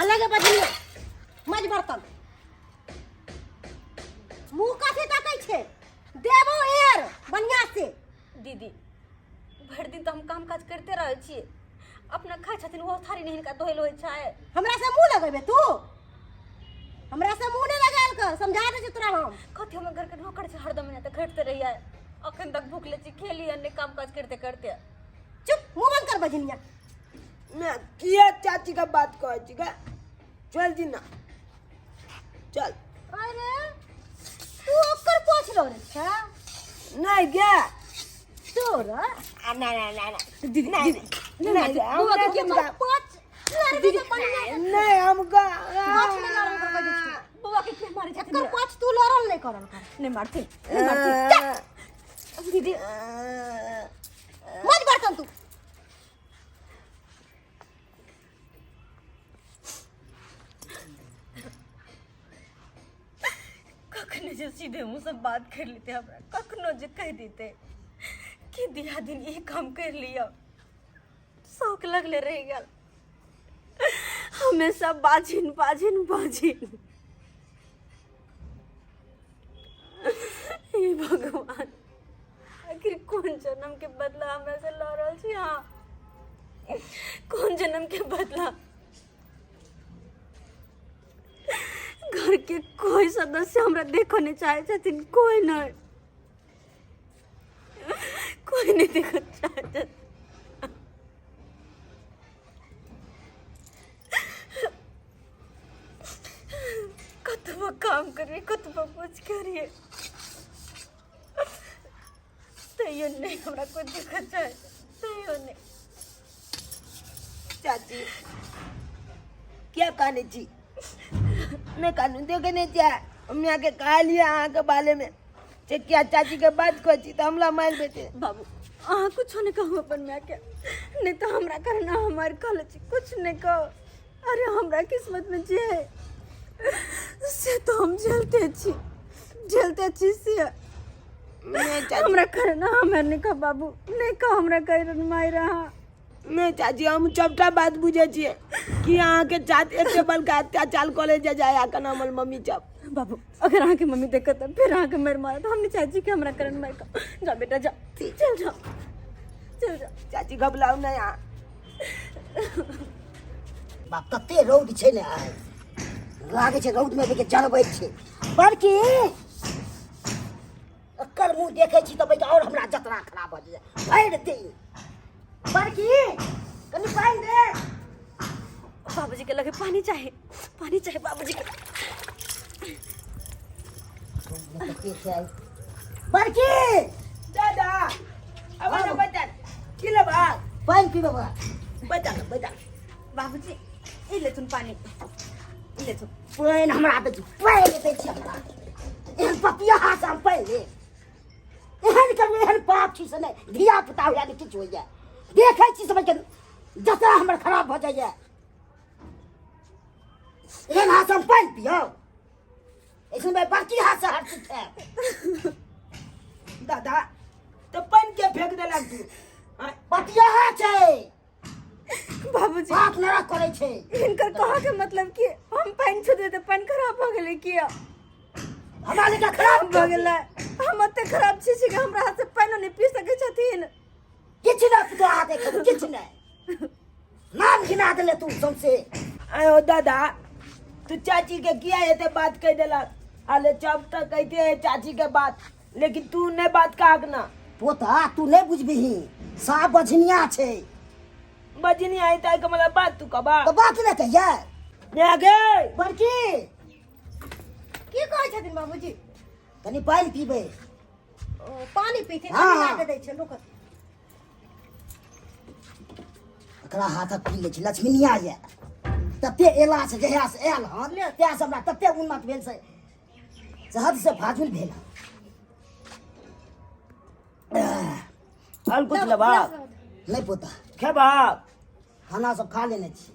हल्ला के बजलियो मज बर्तन मुंह कथी तकै छै देबो एर बढ़िया से। दीदी, भरि दिन तऽ हम काम काज करिते रहै छियै, अपना खाइ छथिन ओहो थारी नहि हिनका धोइल होइ छै। हमरा से मुंह लगेबे तू? हमरा से मुंह नहीं लगायल कर, समझा दे छी तोरा हम। कथी हमर घर के नौकर छै हरदम एना तऽ खटिते रहियै? अखन तक भूखले छी, खेली नहि काम काज करिते करिते। चुप, मुंह बंद कर बजनिया। मैं किया चाची का बात कहै छी गा? चल जी ना चल। अरे तू ओकर पोछ लो रे छा? नहीं गया तोरा आ ना ना ना ना। दीदी, नहीं, दीदी, नहीं, नहीं, नहीं, बौआ के हमरा के कुछ मार पोछ लड़बे के बढ़िया से। नहीं हमका पोछ नहीं लड़ल कर कह दै छियौ। बौआ के के मारे छथिन? एकर पोछ तू लड़ल नहीं करल कर। नहीं मारथिन, नहीं मारथिन दीदी। मज बर्तन तू। कखनो जे सीधे मुँह से बात कर लेते हमरा, कखनो जे कह देते कि दिया दिन ई काम कर लिया, शौक लगले रह गेल हमेशा बाजिन बाजिन बाजिन। हे भगवान, आखिर कोन जन्म के बदला हमरा से लऽ रहल छी? हाँ, कोन जन्म के बदला? घर के कोई सदस्य हमरा देखऽ नहीं चाहे छथिन, कोई नहीं, कोई नहीं देखऽ चाहे छथिन। कतबो काम करिए, कतबो कुछ करिए, तैयो नहीं हमरा कोई देखऽ चाहे, तैयो नहीं। चाची क्या कहने छी? मैं कानू देखे नहीं चाहे, हमने आके कहा लिया अहाँ के बारे में से क्या चाची के बात कहै छी तऽ हमरा मारि देते। बाबू, अहाँ कुछो नहीं कहू अपन माय के, नहीं तो हमरा करना हमार कहले छी कुछ नहीं कहो। अरे हमरा किस्मत में जे है से तो हम झेलते छी, झेलते छी से। नहीं चाची, हमरा करना हमार नहीं कह बाबू, नहीं कह हमरा कर माय रहा। नहीं चाची, हम सबटा बात बुझे छियै कि अहाँके चाची एते बड़का अत्याचार करै जे जाय अखन हमर मम्मी सब। बाबू, अगर अहाँके मम्मी देखत तऽ फिर अहाँके मारि मारत। हम नहीं चाहै छी कि हमरा करण मारि कऽ। जा बेटा जा, चल जा, चल जा। चाची घबराउ नहीं अहाँ। बाप, तते रौद छै ने आइ, लागै छै रौदमे देखिए जरबै छै। बड़की एकर मुँह देखै छी तऽ बैठ आओर हमरा जतरा खराब भऽ जाइए भरि दिन। बड़की कनि पानि दे। बाबूजी के लगे पानी चाहे, पानी चाहे बाबूजी के। कते छै बड़की? दादा अब ना बता की लेबा? पानि पीबै बा। बता ना बता। बाबूजी ई लेथुन पानी, ई लेथुन पानि। हमरा दै छी पानि, दै छी हमरा। एहन पपिया हाथ से हम पानि लेब? एहन करू, एहन पाप छी से नहि धिया पुता होइए ने किछु होइए। देखै छी समझ के जतरा हमर खराब भऽ जाइए। एहन हाथ से हम पानि पियब? ऐसन बड़की हाथ से हर चीज खायब। दादा तऽ पानि के फेंक देलक तू? आँय? पपिया छै बाबूजी, बात नरक करै छै। हिनकर कहऽ के मतलब कि हम पानि छू देबै तऽ पानि खराब भऽ गेलै? किया हमरा लेके खराब भऽ गेलै? हम ओते खराब छी कि हमरा हाथ से पानिओ नहि पी सकै छथिन? किछु नहि तोरा हाथे खेबौ, किछु नहि। नाम घिना देले तू सौंसे। आयो दादा, तू चाची के किया एते बात कह देलक? अरे जब तक कहते है चाची के बात, लेकिन तू नहीं बात कहक ना। पोता, तू नहीं बुझबिही, साफ बझनिया छै। बजनी आई ताई के मतलब बात तू कबा तो बात नहीं कहिए। ने आगे। बड़की की कहै छथिन बाबूजी? कनि पानि पीबै। ओ, पानी पीथिन? हाँ। कनि ला के दै छियनि, रुकऽ। एकरा हाथक पी लै छी। लक्ष्मीनिया यऽ तते एला से, जहिया से आयल हन तहिया से हमरा तते उन्नत भेल से से हद से फाजुल भेल हन। और कुछ लेबा? नहीं पोता। खेबा? खाना सब खा लेने छी।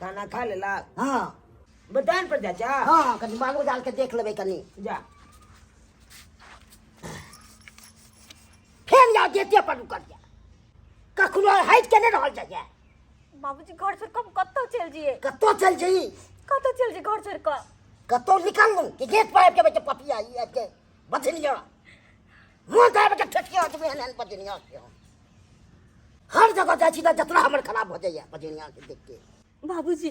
खाना खा लेला? हाँ। बदान पर जा जा। हाँ, कनि मालो जाल के देख लेबै कनि। जा। फेर जाओ, गेटे पर रुकल जा, कखनो हटि के नहि रहल जाइए। बाबूजी घर छोड़ कऽ हम कतौ चलि जइयै। कतौ चलि जइही? कतौ चलि जइयै घर छोड़ कऽ। कतौ निकल कि गेट पर आबि के बैठ पपिया ई आबि के बजनिया मुँह दाबि के ठेकिया देबै एहन एहन बजनिया के हम। हर जगह जाइ छी तऽ जतरा हमर खराब भऽ जाइए बजनिया के देख के। बाबूजी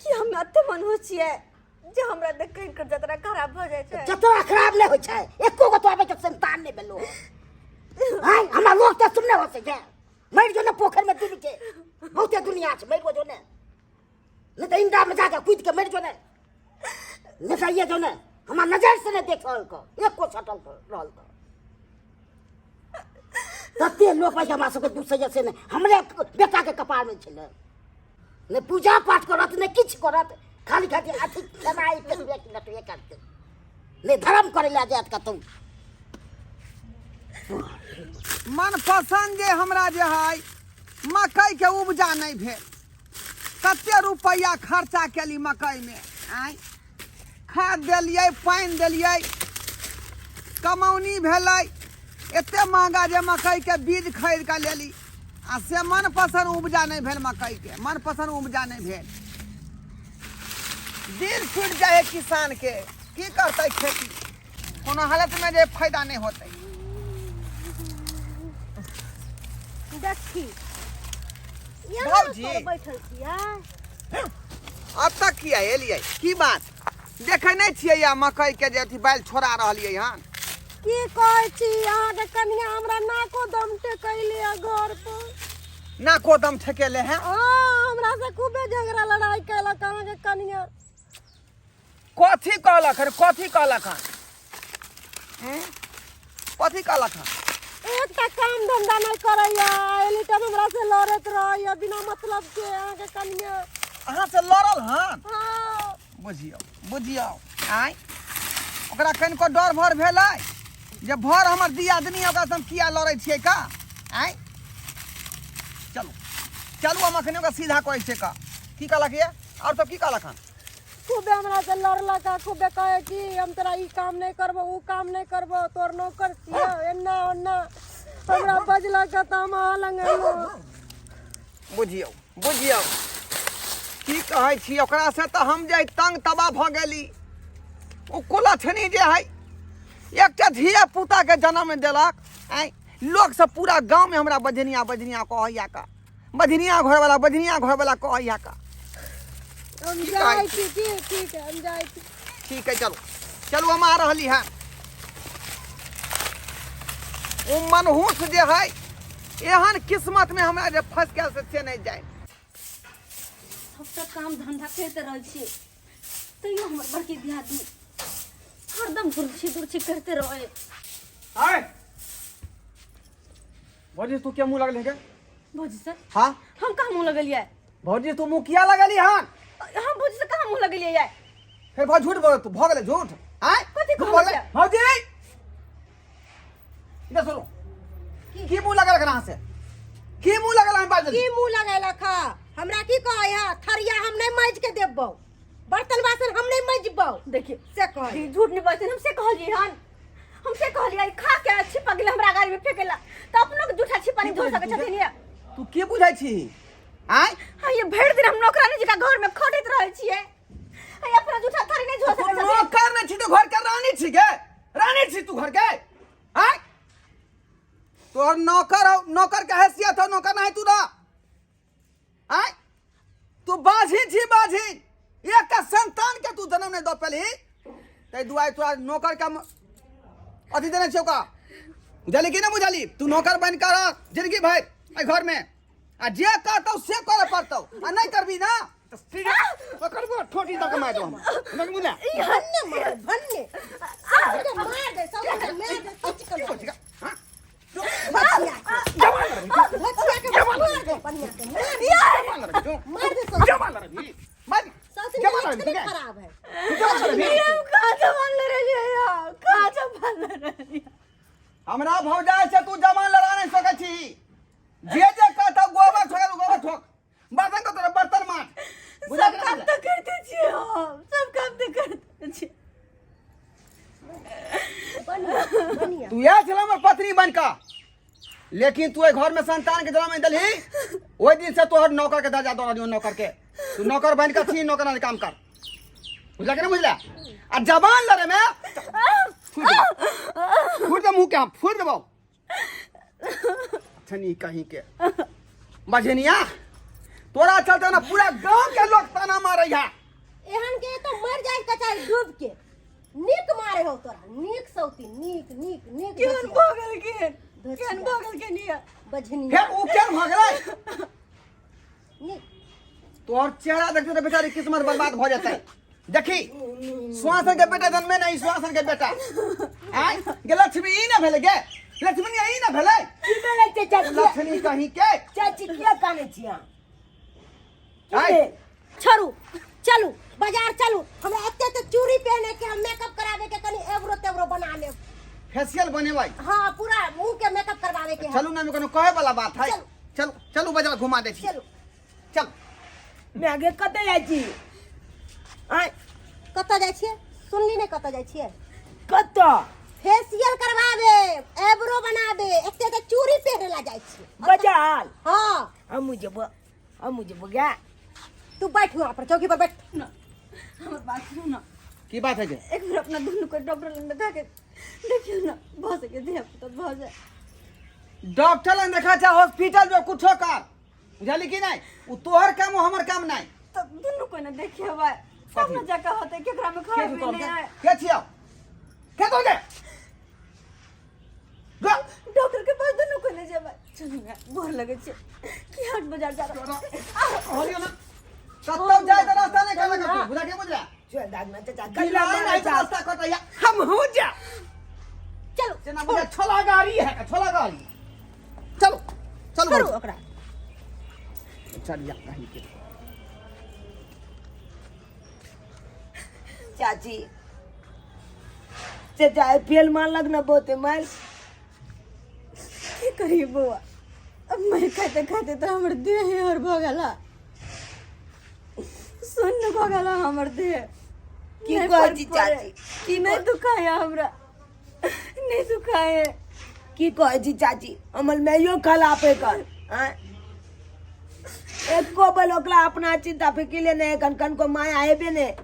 की हम एते मनहूस छियै जे हमरा देख के हिनकर जतरा खराब भऽ जाइ छै? जतरा खराब नहि होइ छै, एको गो तो आबै के संतान नहि भेलो। आय हमरा लोक तऽ सुनने हो सके मरि जो ने पोखरि में डूबि के, बहुते दुनिया छै, मरि जो ने, नहि तऽ इंडा में जाके कूदि के मरि जो ने, नेसाइए जो ने, हमरा नजर से नहि देख रहल को एको सटल रहल को। तते लोक भाई हमरा सबके दुसैया से नहि, हमरे बेटा के कपार में छलै, नहि पूजा पाठ करत नहि किछु करत, खाली खाली अथी खेनाइ लटबे करतै, नहि धर्म करै लए जायत कतहु। मनपसंद जे हमरा जे है मकई के उपजा नहीं भेल, कते रुपैआ खर्चा केली मकई में, आय खाद देलियै पानि देलियै कमौनी भेलै, एते महंगा जे मकई के बीज खरीद के लेली आ से मनपसंद उपजा नहीं भेल, मकई के मनपसंद उपजा नहीं भेल। दिल टूटि जाइ है किसान के, की करतै खेती कोनो हालत में जे फायदा नहीं होते। देखी यहाँ भौजी। पर बैठल छियै। अब तक किया एलियै, की बात देखे नहीं छियै या मकई के जे अथी बैल छोड़ा रहलियै हन? की कहै छी अहाँके कनिया हमरा नाको दम टेकैले है घर पर। नाको दम ठेकेले है? हाँ, हमरा से खूबे झगड़ा लड़ाई केलक अहाँके कनिया। कथी कहलक हन? कथी कहलक हन? हम्म? कथी कहलक हन? एकटा काम धंधा नहीं करैया, एनी टाइम हमरा से लड़ैत रहैया बिना मतलब के अहाँके कनिया। अहाँ से लड़ल हन? हाँ। बुझियौ बुझियौ, आँय ओकरा कनिको डर भर भेलै जे भर हमर दियादनी ओकरा से हम किया लड़ै छियै का? आँय चलू चलू, हम अखने ओकरा सीधा कहै छियै का। की कहलक ये और सब की कहलक हन? खूबे हमरा से लड़लक आ खूबे कहे कि हम तोरा ई काम नहीं करबो ऊ काम नहीं करबो, तोर नौकर छियो एन्ना ओन्ना हमरा बजलक तऽ हम अहाँ लग एलहुँ। बुझियौ बुझियौ की कहै छी, ओकरा से तऽ हम जे तंग तबाह भऽ गेली। ओ कुलक्षणी जे है एकटा धिया पुता के जन्म देलक, आँय लोक सब पूरा गाँव में हमरा बजनिया बजनिया कहैया का, बजनिया घरवाला बजनिया घरवाला कहैया का। हम की जाइ कहै छी? ठीक ठीक है, हम जाइ छी। ठीक है चलू चलू, हम आ रहली है। ओ मनहूस जे है एहन किस्मत में हमरा जे फंस गेल से नहीं जाए। सबटा काम धंधा करते रहै छी तैयो हमर बड़की दियादनी हरदम दुर्छी दुर्छी करते रहे। आय भौजी तू क्या मुंह लगल है के? भौजी सर हाँ हम कहाँ मुंह लगलियै? भौजी तू मुंह किया लगली हन? हम भौजी से कहाँ मुंह लगलियै यार? फिर भौ झूठ बोल तू, भऽ गेलै झूठ। आय कथी झूठ कहै बोललै? छै? भौजी इधर सुनो, की मुंह लगल अहाँ से? की मुंह लगल हम बाजल? की मुंह लगेलक हा? हमरा की कहै है थरिया हम नहीं माजि के देबौ, बर्तन बासन हम नहीं मजबौ। देखिए से कहै ई झूठ नहीं बजते, हम से कहलियै हन, हम से कहलियै खा के छिपा गेलै हमरा गाड़ी में फेकेला तऽ अपनो के जूठा छिपा नहीं धो सकै छथिन ये। तू की बुझै छी? आय हाँ ये भरि दिन हम नौकरानी जकाँ घर में खटैत रहै छियै, आ अपना जूठा थारी नहीं धो तू सकै छथिन। नौकर नहीं छी तो घर के रानी छी गे, रानी छी तू घर के। आय तोहर नौकर हो, नौकर के हैसियत हो, नौकर नहीं तू रह। आय तू बाझी छी बाझी, एकटा संतान के तू जन्म नहीं दऽ पेलही, ताहि दुआरे तोरा नौकर के अथी देने छियौ का, बुझली कि नहीं बुझली? तू नौकर बन कर रह जिंदगी भरि एहि घर में, आ जे कहतौ से करे पड़तौ, आ नहीं करबी ना तऽ सीधे पकड़बो ठोटी दऽ के मारि देबो हम। नहि बुझला? भन्ने मार भन्ने सबके मार दे, सबके मार दे, किछु की कर होइ छै? हाँ? बचिया के जवान लड़बी तू। बचिया के जवान मार लड़बी दे तू। बढ़िया के मार दे। जवान लड़बी तू। मार दे सब। जवान लड़बी। मार। सब जवान लड़बी तू। खराब है। तू जवान लड़बी। हम कहाँ जवान लड़लियै यार, कहाँ जवान लड़लियै? हमरा भौजाई से तू जवान लड़ा नहीं सकै छी। जे जे कहतौ गोबर ठोक गोबर ठोक, बर्तन को तोरा बर्तन मार। बुझा सब कि काम नहि? तऽ करिते छियै हम, सब काम तऽ करिते छियै। बढ़िया बढ़िया तू इएह छल हमर पत्नी बन कऽ, लेकिन तू एहि घर में संतान के जन्म नहीं देलही ओहि दिन से तोहर नौकर के दर्जा दऽ रहलियौ नौकर के। तू नौकर बनि कऽ छी, नौकर वाले काम कर। बुझला कि नहीं बुझला? आ जबान लड़े में फूट देबौ, फूट दे मुंह के, हम फूट देबौ। छनी कहीं के बझनिया, तोरा चलते ना पूरा गांव के लोग ताना मारे है। एहन के तो मर जाए के चाहे डूब के। नीक मारे हो तोरा, नीक सौती, नीक नीक नीक। केहन भऽ गेल केहन केहन भऽ गेल केनिया बझनिया। फेर उ केहन भऽ गेलै? नीक तोहर चेहरा देखते तऽ बेचारी किस्मत बर्बाद भऽ जेतै। देखी, सुहासन के बेटा जन्मे नहीं, सुहासन के बेटा आय गे। लक्ष्मी ई ना भेलै गे, लक्ष्मी ई ना भेलै। की भेलै चाचा? लक्ष्मी कहीं के। चाची, किया कानै छी अहाँ? की आय। भेल? छोड़ू, चलू बाजार चलू। हमरा एते एते चूड़ी पहने के, हम मेकअप करावे के, कनी एब्रो तेब्रो बना लेब। फेशियल बनेबै? हाँ, पूरा मुंह के मेकअप करवावे के है। चलू ना, कोनो कहे वाला बात है। चलू। चलू चलू, बाजार घुमा दै छी। चलू। चल। मैं आगे कतऽ जाइ छी? आँय? कतऽ जाइ छियै? सुनली नहि कतऽ जाइ छियै? कतऽ? फेशियल करवावे, एब्रो बनावे, एते एते चूड़ी पहिरे ला जाइ छियै। बाजार? हाँ। हमहूँ जेबो, हमहूँ जेबो गे। तू बैठ वहाँ पर, चौकी पर बैठ। ना, हमर बात सुनू ना। की बात है गे? एक बेर अपना दुनू के डॉक्टर लग देखा के देखियौ ना, भऽ सके धिया पुता भऽ जाए। डॉक्टर लग देखा चाहे हॉस्पिटल जो कुछो कर, बुझली कि नहीं? उ तोहर काम, उ हमर काम नहीं। तऽ दुनू को ने देखेबै तब ने जाके होतै केकरा में के खराबी तोहर नहि के है। के छियौ? के तोहर के गो? डॉक्टर के पास दुनू को ले जेबै। चलू ने, गोर लगै छै कि हाट बाजार जा रहल। कहलियौ ना, कतौ जाय तऽ रास्ता नहीं कहलक तू। बुझा के बुझला? चल दादमा चाचा। बिलाइ नहीं तऽ रास्ता कटैया, हमहूँ जा। चलू। जेना बुझा छोला गाड़ी है, छोला गाड़ी। चलो चलो। छोड़ू ओकरा। चलिया कहीं के। चाची, चाचा फेल मारलक ने बहुते मारि। की करिए बौआ, अब मारि खाइते खाइते तऽ हमर देह हर भऽ गेला, सुन्न भऽ गेला हमर देह। की नहि कहै फर्क छी पड़े। चाची? की नहि दुखाय हमरा, नहि दुखाय। की कहै छी चाची? हमर माइयो खराब है कर। आँय, एको बल ओकरा अपना चिंता फिकिले नहि। कन कन को माया हेबे ने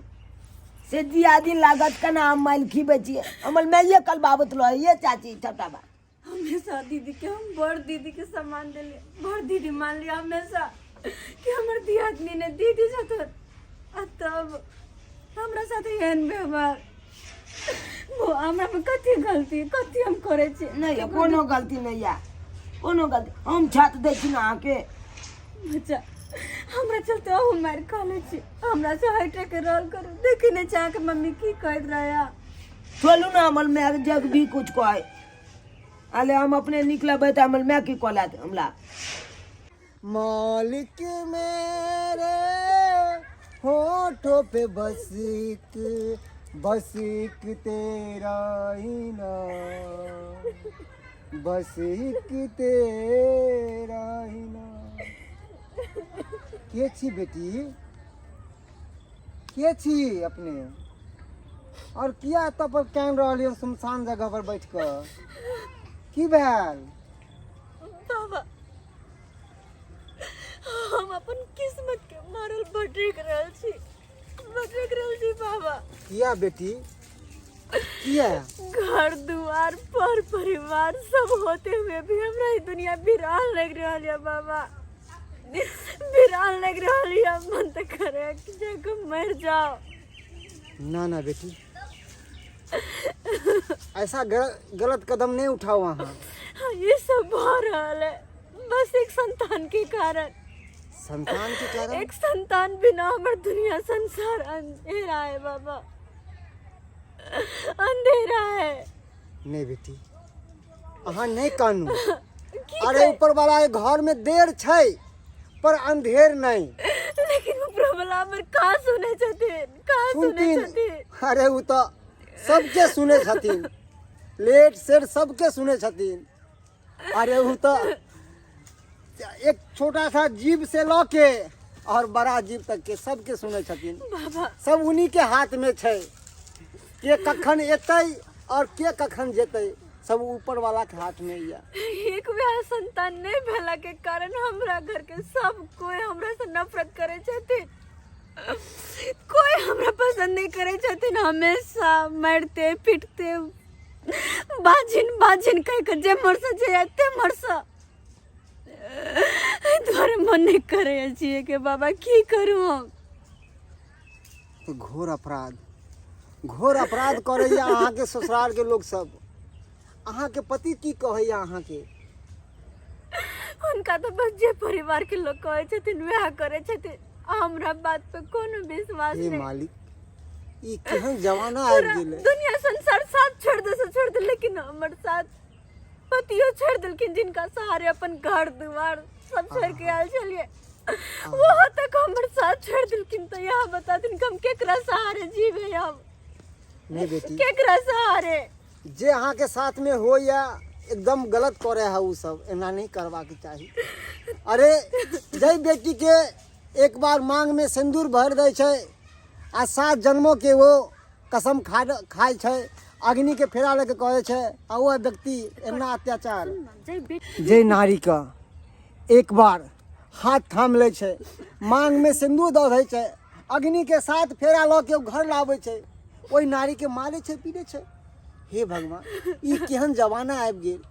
से दिया दिन लागत कना हम माइल खीबै छियै। हमर माइये कल बाबत रहे ये चाची, छोटा बा। हमेशा दीदी के हम बड़ दीदी के सम्मान दिली, बड़ दीदी मान लिया हमेशा कि हमर दियादनी ने दीदी छथुन, आ तब हमरा साथे एहन व्यवहार। बौआ, हमरा में कथी गलती, कथी हम करै छी? नहि यौ, कोनो गलती नहि यऽ, कोनो गलती। हम छत दै छी ने अहाँके। बच्चा, हमरा चलते अहूँ मारि खा लै छी। हमरा से हटि के रहल करू। देखी नहि छै अहाँके मम्मी की कहैत रहै? चलू ने, हमर माय जग भी कुछ कहै अले, हम अपने निकलबै तऽ हमर माय की कहलत हमरा? मालिक मेरे होठों पे बस एक, बस एक तेरा ही नाम, बस एक तेरा ही नाम। के छी बेटी? के छी अपने और किया एतऽ पर कानि रहल यऽ सुनसान जगह पर बैठ कऽ? की भेल? बाबा, हम अपन किस्मत के मारल भटक रहल छी, भटक रहल छी बाबा। किया बेटी, किया? घर दुआर पर परिवार सब होते हुए भी हमरा ई दुनिया वीरान लग रहल है बाबा, वीरान लग रहल है। मन तो करे कि जाके मर जाओ। ना ना बेटी, ऐसा गलत कदम नहीं उठाओ अहाँ। ये सब भऽ रहल है बस एक संतान के कारण। संतान के कारण? एक संतान बिना हमर दुनिया संसार अंधेरा है बाबा, अंधेरा है। नहीं बेटी, अहाँ नहीं कानू। की अरे, कही? ऊपर वाला के घर में देर छै पर अंधेर नहीं। लेकिन ऊपर वाला हमर का सुने छथिन, का सुने सुनथिन। छथिन? अरे, उ तऽ सबके सुने छथिन, लेट सेट सबके सुने छथिन। अरे, उ तऽ एक छोटा सा जीव से लऽ के और बड़ा जीव तक के सबके सुने छथिन। बाबा, सब उन्हीं के हाथ में छै, के कखन एतै और के कखन जेतै। सब ऊपर वाला के हाथ में यऽ। एक वएह संतान नहि भेला के कारण हमरा घर के सब कोई हमरा से नफरत करे छथिन, कोई हमरा पसंद नहीं करे छथिन। हमेशा मारते पीटते बाजिन बाजिन कह के जे मरसे जे एते मरसे, एहि दुआरे मन नहीं करे छियै के बाबा की करू हम। घोर अपराध, घोर अपराध करैया अहाँके ससुरालके लोक सब। अहाँके पति की कहैया अहाँके? हुनका तऽ बस जे परिवार के लोग कहै छथिन वएह करै छथिन, हमरा बात पे कोनो विश्वास हे नहीं। मालिक, ई केहन जमाना आबि पूरा गेलै। दुनिया संसार साथ छोड़ दे से छोड़ दे, लेकिन हमर साथ पतियो छोड़ देलखिन, जिनका सहारे अपन घर दुआर सब छोड़ के आयल छलियै, वो तक हमर साथ छोड़ देलखिन। तो यहाँ बता दिन हम केकरा सहारे जीवे हम? नहीं बेटी, केकरा सहारे? जे अहाँके साथ में होइया एकदम गलत करे है उ सब, एना नहीं करबाक चाही। अरे जै बेटी के एक बार मांग में सिंदूर भर दै छै आ 7 जन्मों के वो कसम खाइ छै, अग्नि के फेरा लऽ के कहै छै, आ ओ व्यक्ति एना अत्याचार। जे नारी के एक बार हाथ थाम लै छै, मांग में सिंदूर दऽ दै छै, अग्नि के साथ फेरा लऽ के ओ घर लाबै छै, ओहि नारी के मारै छै पीटै छै। हे भगवान, ई केहन जमाना आबि गेल,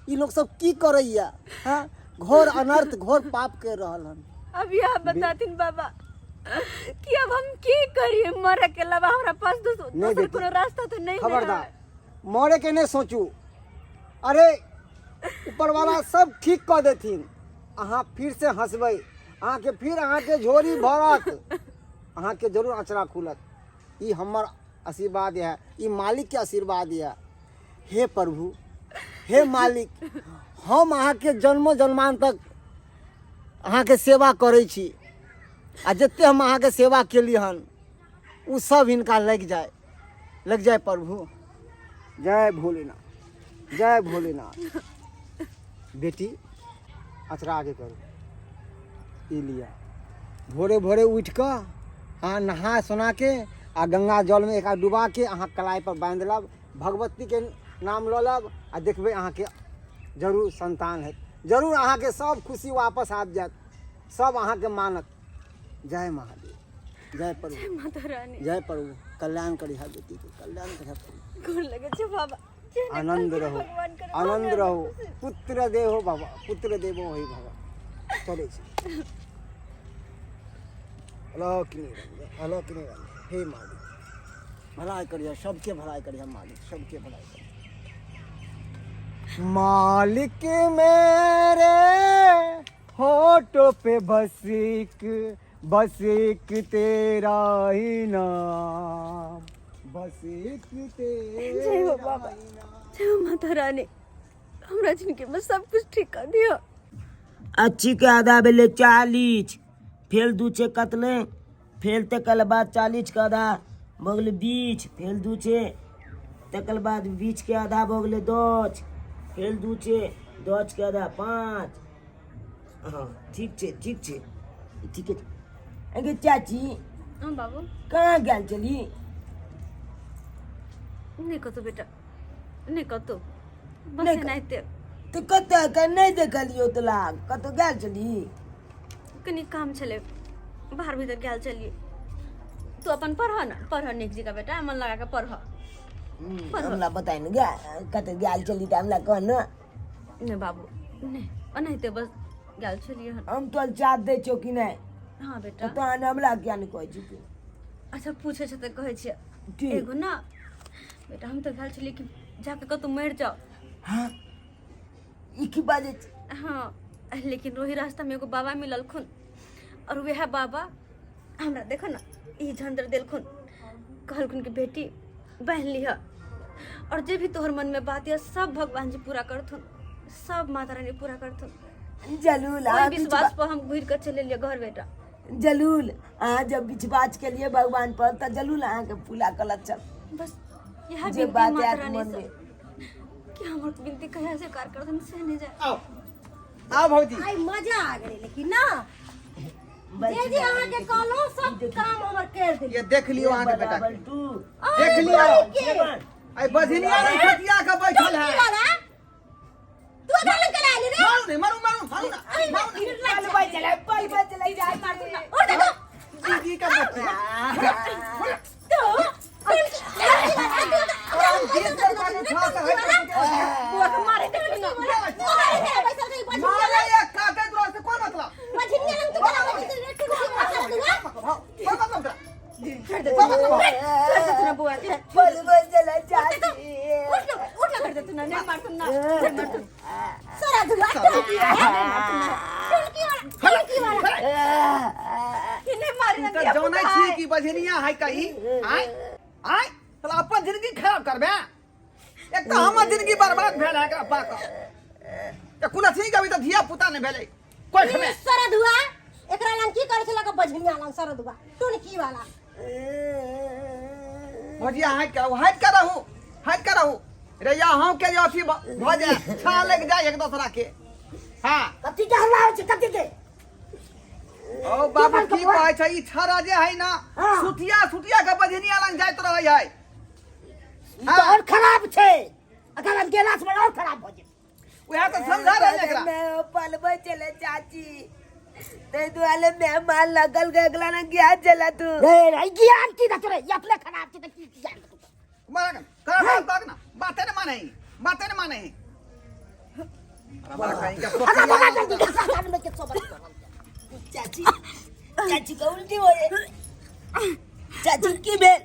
ई लोग सब की करैया? हाँ, घोर अनर्थ घोर पाप कर रहल हन। अब यह बताथिन बाबा कि अब हम की करिए? मरे के अलावा हमरा पास नहीं दोसर बेटी। कोनो रास्ता तो नहीं है। खबरदार, मरे के नहीं सोचू। अरे ऊपर वाला सब ठीक कऽ देथिन, अहाँ फिर से हंसबै, अहाँके फिर अहाँके झोरी भरत, अहाँके जरूर अचरा खुलत। ई हमर आशीर्वाद यऽ, ई मालिक के आशीर्वाद यऽ। हे प्रभु, हे मालिक, हम अहाँके जन्मो जन्मान तक अहाँके सेवा करै छी, आ जते हम अहाँके सेवा केली हन उ सब हिनका लागि जाय, लागि जाय प्रभु। जय भोलेनाथ, जय भोलेनाथ। बेटी अचरा आगे करू, ई लिअ। भोरे भोरे उठि कऽ अहाँ नहा सोना के आ गंगा जलमे एकरा डुबा के अहाँ कलाई पर बान्हि लेब, भगवतीके नाम लऽ लेब आ देखबै अहाँके जरूर संतान हैत, जरूर अहाँके सब खुशी वापस आबि जायत, सब अहाँके मानत। जय महादेव, जय प्रभु, जय माता रानी, जय प्रभु। कल्याण करिहा बेटी के, कल्याण करिहा प्रभु। गोर लगे छै बाबा। आनंद रहो, आनंद रहो। पुत्र देहो भव, पुत्र देवो होई भव। चलै छी। अलख निरंजन, अलख निरंजन। हे मालिक, भलाई करिहा सबके, भलाई करिहा मालिक, सबके भलाई करिहा मालिक। मेरे होठों पे बस एक, बस एक तेरा ही नाम, बस एक तेरा जय हो बाबा, ही नाम। जय हो माता रानी, हमरा जिंदगी में सब कुछ ठीक कर दियो। अच्छी के आधा भेलै 40, फेर 2 छे कतलै, फेर तकर बाद 40 के आधा भऽ गेलै 20, फेर 2 छे, तकर बाद 20 के आधा भऽ गेलै 10, फेर 2 छे, 10 के आधा 5। हाँ ठीक छै, ठीक छै, ठीके छै। अगे चाची। हाँ बाबू। कहाँ गेल छली? नहि कतौ बेटा, नहि कतौ, बस नहि एनाहिते। तऽ कतऽ के नहि देखलियौ तोला, कतौ गेल छली? कनि काम छलै, बाहर भीतर गेल छलियै। तू अपन पढ़ ने, पढ़ नीक जकाँ बेटा, मन लगा कऽ पढ़। हमरा बताइ ने गे, कतौ गेल छली तऽ हमरा कह ने। नहि बाबू नहि, एनाहिते बस गेल छलियै हन। हम तोहर साथ दै छियौ कि नहि? हाँ बेटा। तऽ तहन हमरा किया नहि कहै छी तू? अच्छा पूछै छै तऽ कहै छियै। की? एगो ना बेटा, हम तऽ गेल छलियै कि जाके कतौ मरि जाओ। हाँ, ई की बाजै छी? हाँ, लेकिन ओही रास्तामे एगो बाबा मिललखुन, और वएह बाबा हमरा देखो ना ई झंझर देलखुन, कहलखुन कि बेटी बान्हि लिह, और जे भी तोहर मन में बात यऽ सब भगवान जी पूरा करथुन, सब माता रानी पूरा करथुन। जलूल, ओहि अहाँ विश्वास पर हम घुरि कऽ चलि एलियै घर बेटा। जलूल, अहाँ जब विश्वास केलियै भगवान पर तऽ जलूल अहाँके पूरा कलत छल। बस इएह जे विनती बात माता आयत रानी मन से में। कि हमर विनती कहिया स्वीकार करथुन से नहि जाय। आओ आओ भौजी। आई मजा आ गेलै, लेकिन ना जे जे अहाँके कहलहुँ सब काम हमर कर देलियै। ये देख लियो अहाँके बेटा के। बराबर तू देख लियो। सेवन। आई बझनिया नहीं खटिया के बैठल है। वाला तू एकरा लग के आइली रे? मारू नहीं, मारू मारू मारू ना, मारू ना। पल बचलै, पल बचलै चाची। उठ दे तू। दीदी का बच्चा। तू बुआ के मारे दे ना। मारे या काटे तोरा से कोई मतलब? कोई मतलब तोरा? छोड़ दे। कोई मतलब? छोड़ दे ना बुआ के। पल बचलै चाची। उठ ना, उठ ना, कर दे तू ना, नहीं मार तू ना, नहीं मार तू। कि नहीं मारी ना। तऽ जानै छी कि बझनिया है कहीं आय आय साला अपन जिंदगी खराब करबे। एक तऽ हमर जिंदगी बर्बाद भेल है एकरा पाक तऽ कुल अथी कभी तऽ धिया पुता नहि भेलै कोख में। सरधुआ एकरा लंग की करै छला के बझनिया लंग सरधुआ टुनकी वाला। भजिया हटि के रहू, हटि के रहू, हटि के रहू रे। या अहूँ के जे अथी भऽ जाय, छा लागि जाय एक दोसरा के। हाँ। कथी के हल्ला होइ छै? कथी के? ओ बाबू, की कहै छै ई छड़ा जे है ना? हाँ। सुतिया सुतिया के बझनिया लंग जाइत रहै है। ई तऽ और खराब छै, अगर हम गेला से और खराब भऽ जेतै। उएह तऽ समझा रहल एकरा। मैं पल बचलै चाची, ताहि दुआरे मेहमान लगल के अगला ना ज्ञान चला तू। रे रे, ई ज्ञान की देतौ रे? ई अपने खराब छै तऽ की ज्ञान देतौ? मारा कन कर बात ना, बाते ने माने, बाते ने माने। अरे बड़ा कहीं के अगर भगा सोचिया। जल्दी साथ में के सोबर। चाची, चाची का उल्टी हो रे। चाची, की भेल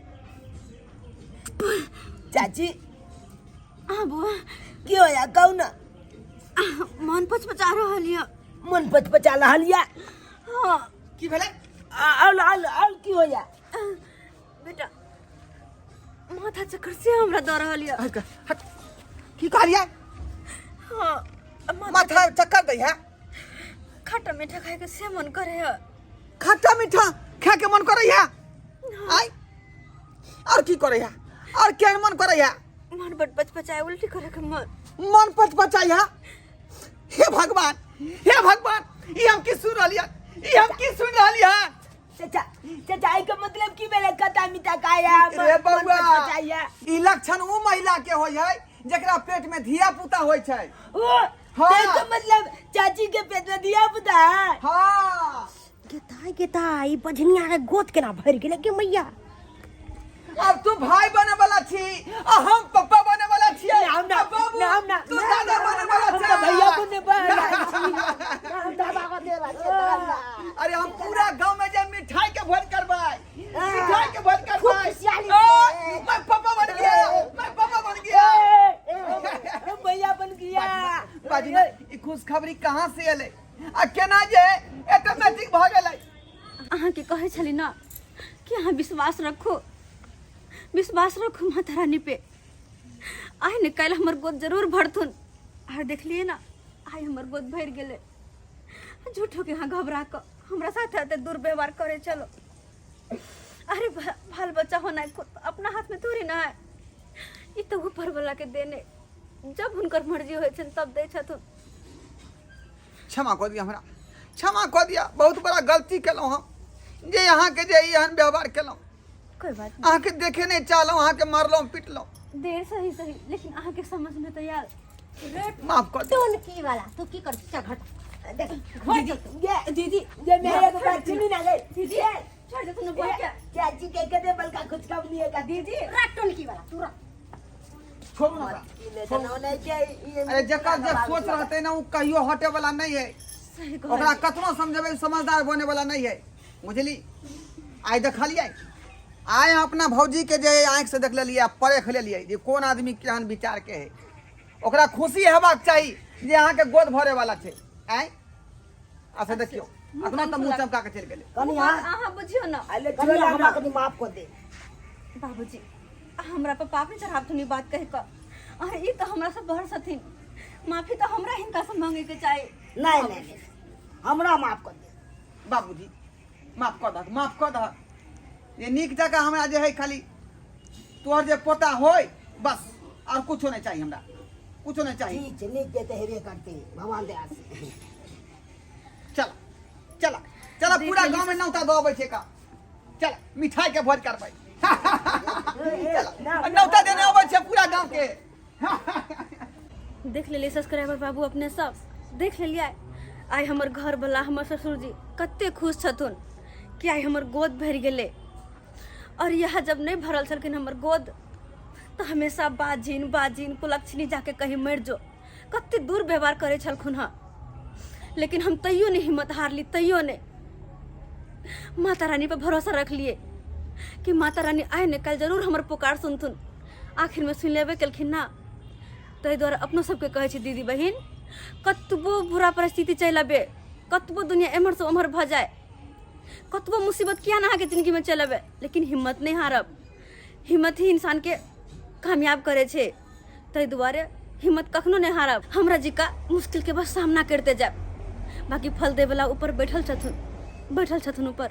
चाची? हाँ बुआ। की होया, कहू ना। मन पचपचा रहल यऽ। मन पचपचा रहल या? हाँ। की भेलै? आल आल आल, की होया? बेटा, माथा चक्कर से हमरा दऽ रहल यऽ। हट हट, की कहलियै? हाँ, माथा। माथा चक्कर दै है? खट्टा मीठा खाए के से मन करे है। खट्टा मीठा खाए के मन करै है? आय, और की करै है, और केहन मन करै है? मन बड पचपचाए, उल्टी करे के मन। मन पचपचाई है? हे भगवान, हे भगवान, ई हम की सुन रहलियै, ई हम की सुन रहलियै? चाचा, चाचा, एहि के मतलब की भेलै खट्टा मीठा खाया? रे बउआ, पचपचाइया। ई लक्षण उ महिला के होय है जेकरा पेट में धिया पुता होय छै। ओ। हाँ। ताहि के मतलब चाची के पेट में धिया पुता है? हाँ। गेताई गेताई, ई बझनिया के गोद केना भरि गेलै गे मैया? अब तू भाई बने वाला छी आ हम पप्पा बने वाला छियै। ना, हम ना, आ बाबू, ना, हम ना, तू ना, दादा ना, बने वाला हम छै। तऽ भैया बने वाला छी। हम दादा को देला छै दादा। अरे हम पूरा गांव में जे मिठाई के भोज करबै, मिठाई के भोज खूब करबै। खुशहाली ओ, से। मैं पापा बन गया, मैं पापा बन गया। हम भैया बन गया। बाजू ना, ई खुशखबरी कहाँ से एलै आ केना जे ऑटोमेटिक भऽ गेलै? अहाँके कहै छली ना कि अहाँ विश्वास रखू, विश्वास रखू माता रानी पे, आइ ने काल्हि हमर गोद जरूर भरथुन। आर देखलियै ना, आइ हमर गोद भरि गेलै। झूठो के अहाँ घबरा कऽ हमरा साथ एते दुर्व्यवहार करै छलो। अरे बाल बच्चा होना खुद अपना हाथ में थोड़ी ना है, ई तऽ ऊपर वाला के देने, जब हुनकर मर्जी होइ छनि तब दै छथुन। क्षमा कऽ दिअ हमरा, क्षमा कऽ दिअ। बहुत बड़ा गलती केलहुँ हम जे अहाँके जे एहन व्यवहार केलहुँ। कोई बात नहीं। अहाँके देखे नहि चाहलहुँ, अहाँके मारलहुँ पिटलहुँ। देर सही सही, लेकिन अहाँके समझ में तऽ आयल। माफ कऽ दिअ। टोनकी वाला, तू की कर? चल घट देख, घर चल तू। ये दीदी, ये मेरे को बात सुनी ना गई। दीदी, छोड़ दे तू बुआ के। चाची के कदे बलका खुशखबरी है का दीदी? रख टोनकी वाला, तू रख। छोड़ू ना ओकरा। अरे जकर जे सोच रहतै ना, ओ कहियो हटे वाला नहीं है। सही ओकरा कहलियै। कतनो समझेबै, समझदार बने वाला नहीं है, बुझली? आइ देखलियै, आइ अपना भौजी के जे आँखि से देख लेलियै आ परख लेलियै जे कोन आदमी केहन विचार के है। ओकरा खुशी हेबाक चाही जे अहाँके गोद भरे वाला छै। आँय, अच्छा देखियौ, अखनो तऽ मुँह चमका के चलि गेलै। कनिया। अहाँ बुझियौ ना। अरे कनिया, हमरा कनि माफ कऽ दे। बाबूजी, हमरा पर पाप नहि चढ़ाबथुन ई बात कहि कऽ। अहाँ ई तऽ हमरा से बड़ छथिन, माफी तऽ हमरा हिनका से मांगे के चाही। नहीं नहीं नहीं, हमरा माफ कर दे। बाबूजी, माफ कऽ दहक, माफ कऽ दहक। जे नीक जकाँ हमरा जे है खाली तोहर जे पोता होय बस, और कुछो नहीं चाहिए हमरा, कुछो नहीं चाहिए। ठीक छै, नीक जे तऽ हेबे करतै भगवान दया से। चल चल चल, पूरा गाँव में नौता दऽ अबै छै का। चल, मिठाई के भोज करबै। आ नौता देने अबै छै पूरा गांव के। देख लेलियै सब्सक्राइबर बाबू, अपने सब देख लेलियै, आइ हमर घरवला, हमर ससुरजी कते खुश छथुन कि आइ हमर गोद भरि गेलै। और यह जब नहीं भरल छलखिन हमर गोद तऽ हमेशा बाजिन बाजिन कुलक्षणी जाके कहीं मरि जो, कते दूर व्यवहार करै छलखुन हँ। लेकिन हम तैयो नहीं हिम्मत हारली, तैयो नहीं माता रानी पर भरोसा रखलिए कि माता रानी आइ ने काल्हि जरूर हमर पुकार सुनथुन। आखिर में सुनि लेबे केलखिन ना। ताहि दुआरे अपनो सबके कहै छी दीदी बहिन, कतबो बुरा परिस्थिति चलि आबे, कतबो दुनिया एम्हरसँ ओम्हर भऽ जाय, कतबो मुसीबत किया ना अहाँके जिंदगीमे चलि आबे, लेकिन हिम्मत नहि हारब। हिम्मत ही इंसानके कामयाब करै छै। ताहि दुआरे हिम्मत कखनो नहि हारब। हमरा जिका मुश्किलके बस सामना करिते जायब, बाकी फल दैवला ऊपर बैठल छथुन, बैठल छथुन ऊपर।